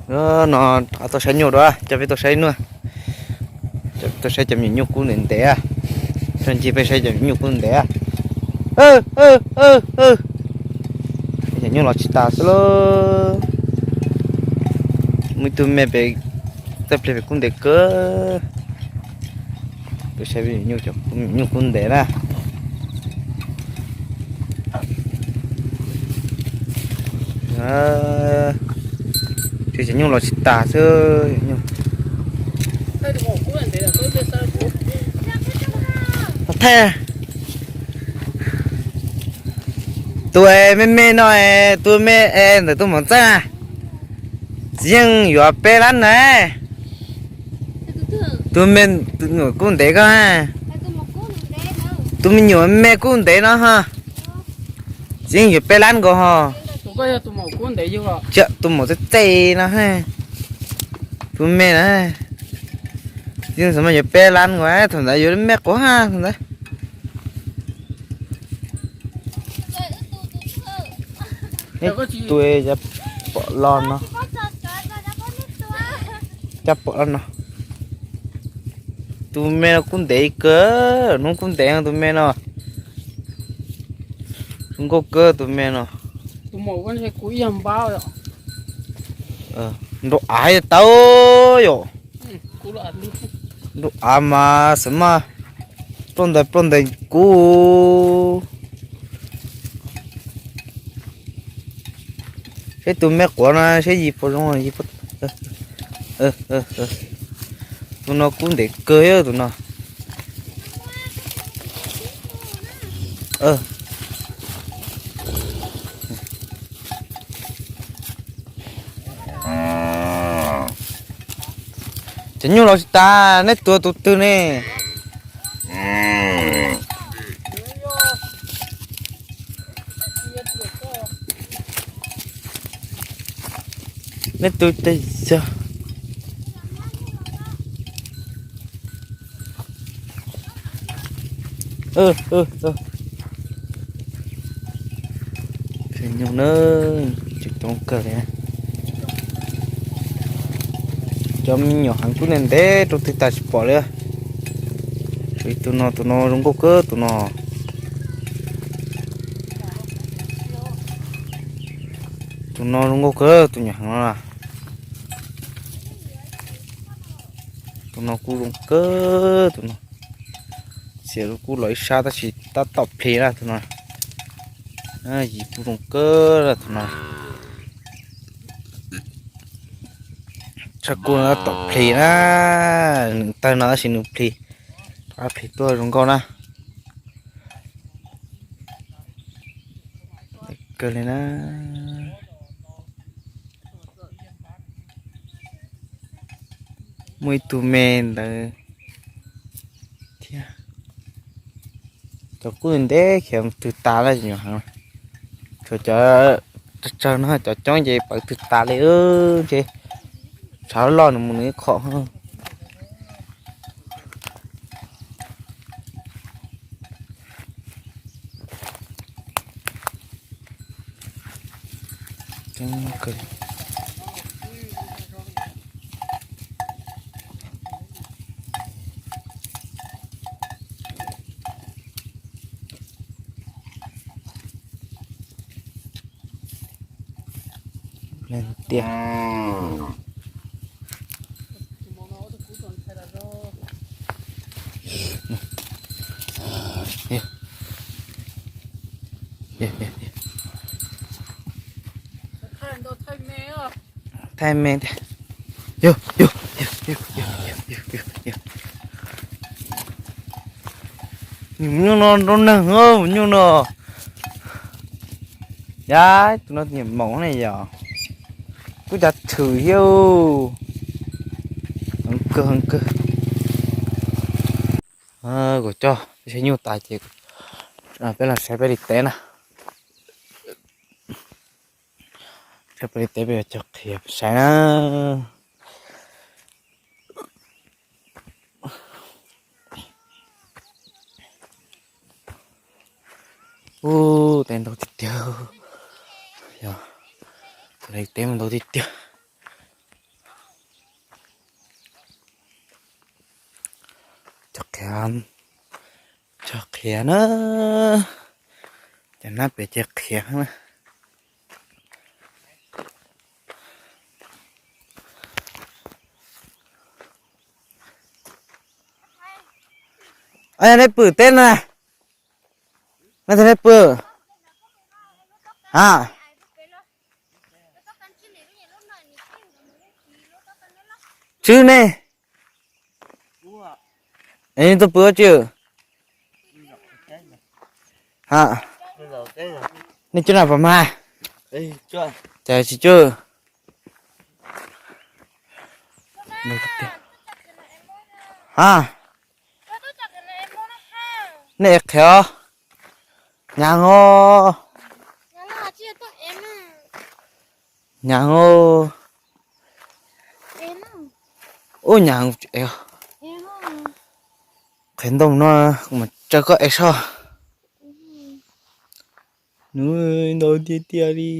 No, tau saib nyuj dua, coj peb tau saib nyuj, coj peb tau saib cov me nyuam nyuj kub ntev ntev, tso ncig peb saib cov me nyuam nyuj kub ntev. Cov nyuj los tsis tas xwb lauj. Muaj ib tug me pem, txoj pliag pem kub ntev kawg. Peb saib me nyuam nyuj kub ntev na. Tsis, cov nyuj los tsis tas xwb. Thaij tus me me no, tus me ntawm tus maum ntxawg na, txiv yeej yuav peb lab na. Tus me, tus nyuam kub ntev ko, tus me nyuam me kub ntev no ho, txiv yeej yuav peb lab nkaus ho. Tus maum txej txej no, tus me na, txiv yeej xav mas yuav peb lab nkaus, thaum ntawd yuav me quav ha thaum ntawd. Neb tus cov pom los no, cov pom los no, tus me no kub ntev kawg, hnub kub ntev tus me no, zoo nkauj kawg tus me no. Nraum av tau yom, nraum av mas xav mas ploj ntais ploj ntais kub. Seb tus me quav no seb yig puas zoo. Tus no kub ntev kawg tus no. Cov nyuj los tsis tas, neb tua tus twg ne? Neb tus twg yog? Nyuj na, tsis coob kawg li. Cov me nyuam heev kub ntev ntev rau twg tas tsis pom li. Tus no, tus no zoo nkauj kawg tus no. Tus no zoo nkauj kawg tus nyuam heev no. Tus no kuj zoo kawg tus no. Xiam kuj los ib sab tab sis tab tom plis na tus no. Yim kuj zoo kawg tus no. Tshaj kuj tab tom plis na. Nws tawg no tab sis nws plis, plis tuaj zoo nkauj na. Kawg li na. Muaj ib tug me ntawd thiab. Cov kub ntev khiav twg tas lawm, nyuam heev. Tshuav cov tsawg tsawg no, cov coob ces pawv twg tas li ntshe. Tshav loj nws mus nws ib qho. Tiag. Thaij me tiag. Yog, yog, yog, yog, yog, yog. Nyuam nyuj no nrau neeg, nyuj no. Yab, tus no nyiam moov ne yog. Kuj cav tshwm thiab. Heev kawg, heev kawg. Kuv coj peb saib nyuj tas ces peb los saib peb li teb na. Saib peb li teb peb yuav cog qhiav saib na. Ub, teb ntau tiag tiag. Yog, teb ntau tiag tiag. Cov qhiav na, cov nab pem ces qhiav na. Neb pw teb no na, neb pw. Ha, tswb ne, tuaj pw ua tsi? Ha, nej cuab na pam mas, cas tsis cuab? Ha, nej ev qhiav os. Nyaav os. Nyaav os. Ub, nyaav. Qhwv ntoo no kuv mam tso koj ev soj. Nws ntau tiag tiag li.